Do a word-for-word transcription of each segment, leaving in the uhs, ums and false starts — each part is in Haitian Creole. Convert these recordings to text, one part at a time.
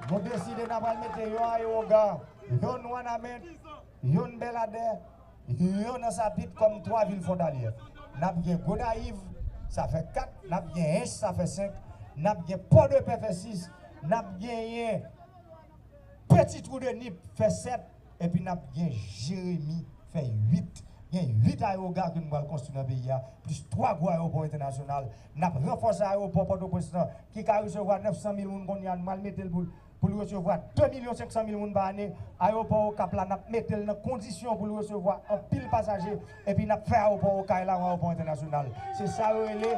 Nou deside n a pral mete yon ayewoga, yon Wanament, yon Bèladè, yon Ansapit kòm twa vil fwontalyè. N ap gen Gonayiv, sa fè kat, n ap gen Ench, sa fè senk, n ap gen Pòdepè, fè sis, n ap genyen Peti Twou de Nip, fè sèt, epi n ap gen Jeremi, fè uit. Gen uit ayewoga ke nou pral konstwi nan peyi a, plis twa gwo ayewopò entènasyonal. N ap ranfòse ayewopò Pòtoprens lan, ki ka resevwa nèf san mil moun kounye a, nou pral mete l pou, pou l resevwa de milyon senk san mil moun pa ane. Ayewopò Okap la, n ap mete l nan kondisyon pou l resevwa anpil pasaje, epi n ap fè ayewopò Okay la yon ayewopò entènasyonal. Se sa yo rele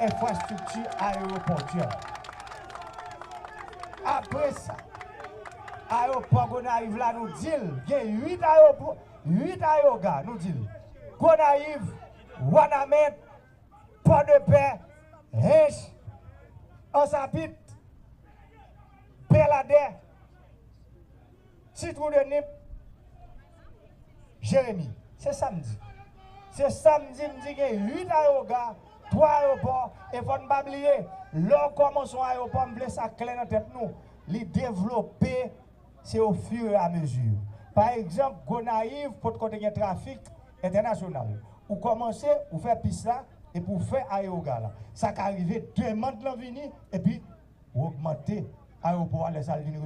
enfrastrikti ayewopòtyè. Apre sa, ayewopò Gonayiv la, nou di l, gen uit ayewopò, uit ayewoga, nou di l. Gonayiv, Wanament, Pòdepè, Ench, Ansapit, Bèladè, Ti Twou de Nip, Jeremi. Se sa m di. Se sa m di, m di gen uit ayewoga, twa ayewopò, e fò n pa bliye, lè w kòmanse yon ayewopò, m vle sa klè nan tèt nou, li devlope, se au fur et à mesure. Pa egzanp, Gonayiv potko te gen trafik entènasyonal. Ou kòmanse, ou fè pis la, epi ou fè ayewoga la. Sa ka rive demann lan vini, epi ou ogmante ayewopò a lè sa l vini